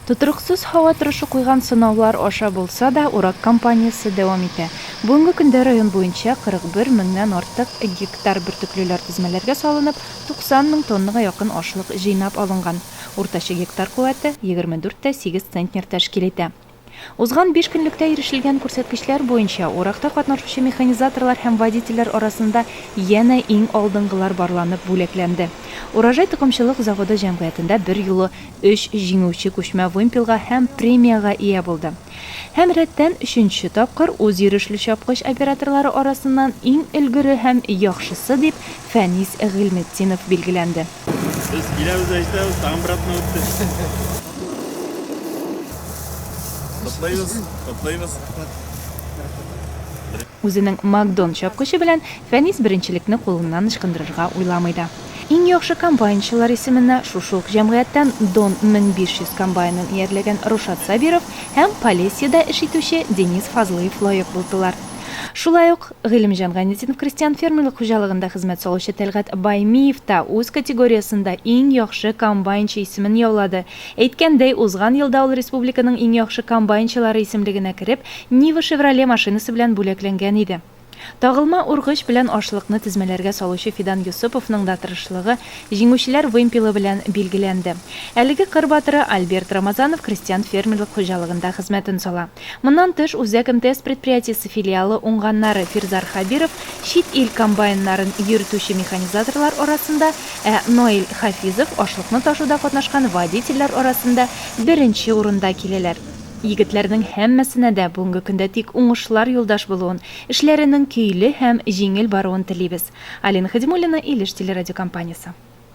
Тотрыксыз һава торышы куйган сынаулар аша булса да, урак кампаниясе дәвам итә. Бүгенге көндә район буенча 41 меңнән артык гектар бөртеклеләр тезмәләргә салынып, 90 мең тоннага якын ашлык җыйнап алынган. Уртача гектар куәте 24 тә 8 центнер тәшкил итә. Узган биш көнлектә ирешелгән күрсәткечләр буенча, уракта катнашучы механизаторлар һәм водительләр арасында янә иң алдынгылар барланып бүләкләнде. Урожай токымчылык заводы җәмгыятендә берьюлы өч җиңүче күчмә вымпелга һәм премиягә ия булды. Һәм рәттән өченче тапкыр үзйөрешле чапкыч операторлары арасыннан иң өлгере һәм яхшысы дип Фәнис Гыйльметдинов билгеләнде. Без киләбез дә җитәбез, тагын бер атна үтте. Котлыйбыз, котлыйбыз. Үзенең Макдон чапкычы белән Фәнис беренчелекне кулыннан ычкындырырга уйламый да. Иң яхшы комбайнчылар исеменә шушы ук җәмгыятьтән Дон 1500 комбайнын иярләгән Рушат Сабиров һәм Полесьеда эш итүче Денис Фазлыев лаек булдылар. Шулай ук, Гыйлемҗан Гайнетдинов крестьян-фермерлык хуҗалыгында хезмәт салучы Тәлгать Баймиев та үз категориясендә иң яхшы комбайнчы исемен яулады. Әйткәндәй, узган елда ул республиканың иң яхшы комбайнчылары исемлегенә кереп, Нива Шевроле машинасы белән бүләкләнгән иде. Тагылма ургыч белән ашлыкны тезмәләргә салучы Фидан Йосыповның да тырышлыгы җиңүчеләр вымпелы белән билгеләнде. Әлеге кыр батыры Альберт Рамазанов крестьян-фермерлык хуҗалыгында хезмәтен сала. Моннан тыш, Үзәк МТС предприятиесе филиалы уңганнары Фирзар Хәбиров чит ил комбайннарын йөртүче механизаторлар арасында, ә Наил Хафизов ашлыкны ташуда катнашкан водительләр арасында беренче урында киләләр. Егетләрнең һәммәсенә дә бүгенге көндә тик уңышлар юлдаш булуын, эшләренең көйле һәм җиңел баруын телибез. Алина Хадимуллина, Илеш телерадиокомпаниясе.